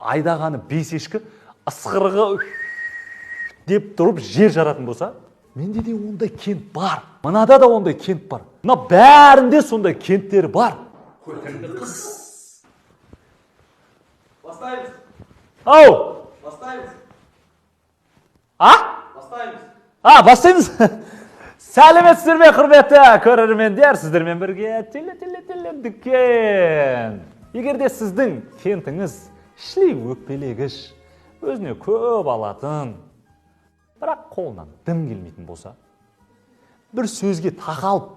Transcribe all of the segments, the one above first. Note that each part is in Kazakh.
Айдағаны бес ешкі, ысқырығы деп тұрып жер жаратын болса, менде де ондай кент бар, мынада да ондай кент бар, мына бәрінде сондай кенттер бар. Бастаймыз. Ау. Бастаймыз. А? Бастаймыз. А, бастаймыз. Сәлеметсіздер ме, құрметті көрермендер? Сіздермен бірге теле теле теле дүкен. Егер де сіздің кентіңіз шіли өкпелегіш, өзіне көп алатын, бірақ қолынан дым келмейтін болса, бір сөзге тақалып,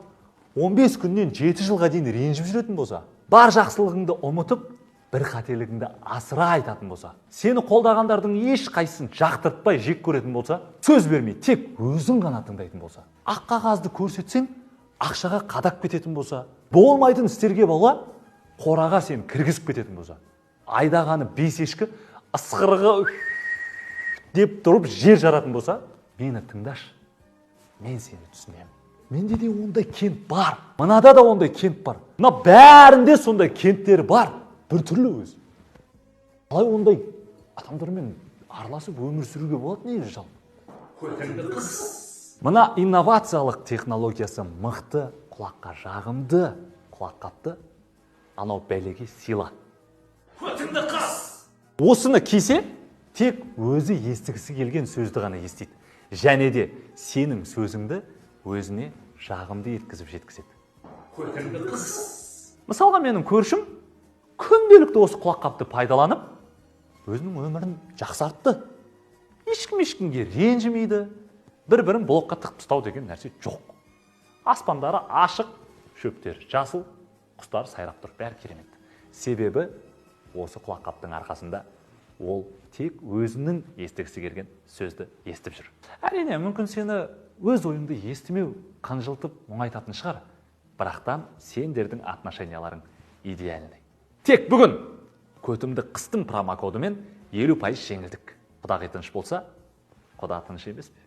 15 күннен 7 жылға дейін ренжіп жүретін болса, бар жақсылығыңды ұмытып, бір қателігіңді асыра айтатын болса, сені қолдағандардың ешқайсысын жақтыртпай жек көретін болса, сөз бермей тек өзің ғана тыңдайтын болса, ақ қағазды көрсетсең, ақшаға қадап кететін болса, болмайтын істерге бола қораға сені кіргізіп кететін болса, айдағаны бес ешкі, ысқырығы деп тұрып жер жаратын болса, мені тыңдашы, мен сені түсінемін. Менде де ондай кент бар, мынада да ондай кент бар, мына бәрінде сондай кенттер бар. Біртүрлі өзі. Қалай ондай адамдармен араласып өмір сүруге болады негізі жалпы? Мына инновациялық технологиясы мықты, құлаққа жағымды құлаққапты анау бәлеге сыйла. Осыны кисе, тек өзі естігісі келген сөзді ғана естиді және де сенің сөзіңді өзіне жағымды еткізіп жеткізеді. Мысалға, менің көршім күнделікті осы құлаққапты пайдаланып, өзінің өмірін жақсартты. Ешкім ешкімге ренжімейді, бір бірін блокқа тығып тастау деген нәрсе жоқ. Аспандары ашық, шөптері жасыл, құстар сайрап тұр, бәрі керемет. Себебі осы құлаққаптың арқасында ол тек өзінің естігісі келген сөзді естіп жүр. Әрине, мүмкін, сені өз ойыңды естімеу қынжылтып, мұңайтатын шығар, бірақтан сендердің отношенияларың идеальный. Тек бүгін «Көтімді қыстым» промокодымен 50% жеңілдік. Құдағи тыныш болса, құда тыныш емес пе?